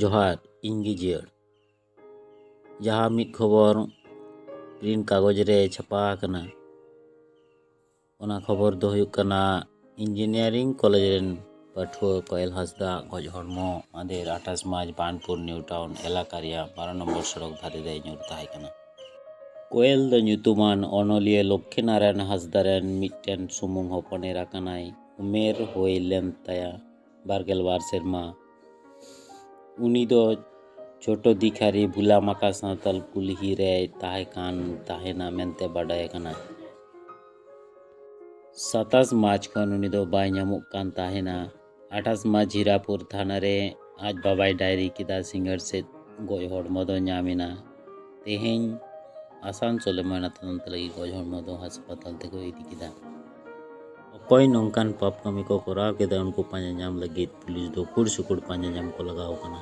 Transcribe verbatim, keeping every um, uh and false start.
ᱡᱚᱦᱟᱨ, ᱤᱧ ᱜᱮ ᱡᱤᱭᱟᱹᱲ᱾ ᱡᱟᱦᱟᱸ ᱢᱤᱫ ᱠᱷᱚᱵᱚᱨ ᱯᱨᱤᱱᱴ ᱠᱟᱜᱚᱡᱽ ᱨᱮ ᱪᱷᱟᱯᱟ ᱟᱠᱟᱱᱟ, ᱚᱱᱟ ᱠᱷᱚᱵᱚᱨ ᱫᱚ ᱦᱩᱭᱩᱜ ᱠᱟᱱᱟ, ᱤᱧᱡᱤᱱᱤᱭᱟᱨᱤᱝ ᱠᱚᱞᱮᱡᱽ ᱨᱮᱱ ᱯᱟᱹᱴᱷᱩᱣᱟᱹ ᱠᱚᱭᱮᱞ ᱦᱟᱸᱥᱫᱟ ᱜᱚᱡ ᱦᱚᱲᱢᱚ ᱢᱟᱫᱷᱮᱨ ᱟᱴᱷᱟᱥ ᱢᱟᱨᱪ ᱵᱟᱱᱯᱩᱨ ᱱᱤᱭᱩ ᱴᱟᱣᱩᱱ ᱮᱞᱟᱠᱟ ᱨᱮᱭᱟᱜ ᱵᱟᱨᱚ ᱱᱚᱢᱵᱚᱨ ᱥᱚᱲᱚᱠ ᱫᱷᱟᱨᱮ ᱨᱮ ᱧᱩᱨ ᱛᱟᱦᱮᱸ ᱠᱟᱱᱟ᱾ ᱠᱚᱭᱮᱞ ᱫᱚ ᱧᱩᱛᱩᱢᱟᱱ ᱚᱱᱚᱞᱤᱭᱟᱹ ᱞᱚᱠᱠᱷᱤ ᱱᱟᱨᱟᱭᱚᱱ ᱦᱟᱸᱥᱫᱟ ᱨᱮᱱ ᱢᱤᱫᱴᱮᱱ ᱥᱩᱢᱩᱝ ᱦᱚᱯᱚᱱ ᱮᱨᱟ ᱠᱟᱱᱟᱭ᱾ ᱩᱢᱮᱨ ᱦᱩᱭ ᱞᱮᱱ ᱛᱟᱭᱟ ᱵᱟᱨᱜᱮᱞ ᱵᱟᱨ ᱥᱮᱨᱢᱟ᱾ ᱩᱱᱤ ᱫᱚ ᱪᱷᱳᱴᱳ ᱫᱤᱠᱷᱟᱨᱤ ᱵᱷᱩᱞᱟᱢᱟᱠᱟ ᱥᱟᱶᱛᱟᱞ ᱠᱩᱞᱦᱤ ᱨᱮᱭ ᱛᱟᱦᱮᱸ ᱠᱟᱱ ᱛᱟᱦᱮᱱᱟ ᱢᱮᱱᱛᱮ ᱵᱟᱰᱟᱭ ᱟᱠᱟᱱᱟ᱾ ᱥᱟᱛᱟᱥ ᱢᱟᱨᱪ ᱠᱷᱚᱱ ᱩᱱᱤ ᱫᱚ ᱵᱟᱭ ᱧᱟᱢᱚᱜ ᱠᱟᱱ ᱛᱟᱦᱮᱱᱟ᱾ ᱟᱴᱷᱟᱥ ᱢᱟᱨᱪ ᱦᱤᱨᱟᱯᱩᱨ ᱛᱷᱟᱱᱟ ᱨᱮ ᱟᱡ ᱵᱟᱵᱟᱭ ᱰᱟᱭᱨᱤ ᱠᱮᱫᱟ, ᱥᱤᱸᱜᱟᱹᱲ ᱥᱮᱫ ᱜᱚᱡ ᱦᱚᱲᱢᱚ ᱫᱚ ᱧᱟᱢ ᱮᱱᱟ᱾ ᱛᱮᱦᱮᱧ ᱟᱥᱟᱱᱥᱳᱞ ᱨᱮ ᱢᱚᱭᱱᱟ ᱛᱚᱫᱚᱱᱛᱚ ᱞᱟᱹᱜᱤᱫ ᱜᱚᱡ ᱦᱚᱲᱢᱚ ᱫᱚ ᱦᱟᱥᱯᱟᱛᱟᱞ ᱛᱮᱠᱚ ᱤᱫᱤ ᱠᱮᱫᱟ᱾ ᱚᱠᱚᱭ ᱱᱚᱝᱠᱟᱱ ᱯᱟᱯ ᱠᱟᱹᱢᱤ ᱠᱚ ᱠᱚᱨᱟᱣ ᱠᱮᱫᱟ, ᱩᱱᱠᱩ ᱯᱟᱸᱡᱟ ᱧᱟᱢ ᱞᱟᱹᱜᱤᱫ ᱯᱩᱞᱤᱥ ᱫᱚ ᱠᱩᱲ ᱥᱩᱠᱩᱲ ᱯᱟᱸᱡᱟ ᱧᱟᱢ ᱠᱚ ᱞᱟᱜᱟᱣ ᱟᱠᱟᱱᱟ᱾